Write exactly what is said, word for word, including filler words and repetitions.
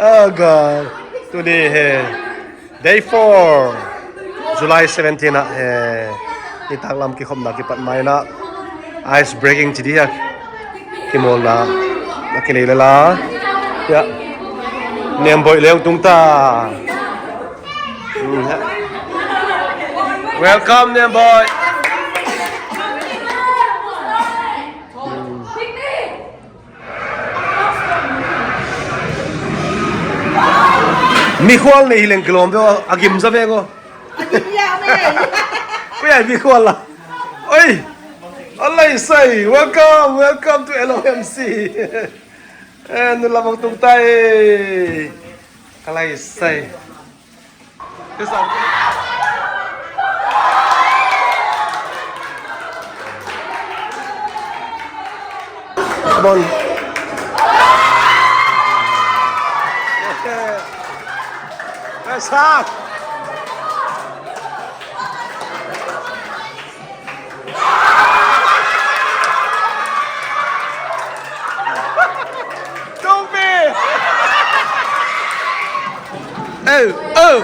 Aga, tuni he day four, July seventeen ah he nitaklam kikhopna kipat ma-in ah ice breaking ci ding a kimawlna a kinei lel a. Ya. Niamboih leng tung ta. Mm, ya. Welcome, Niamboih. Mikhual nei hi leng kilawm ve aw, a gim za ve aw. Ui, ai mikhual la. Oi. Alai sai, welcome, welcome to L O M C. Eh, nu lam hong tung ta e. Ka lai sai. Bon. Sa. Don't be. Oh, oh.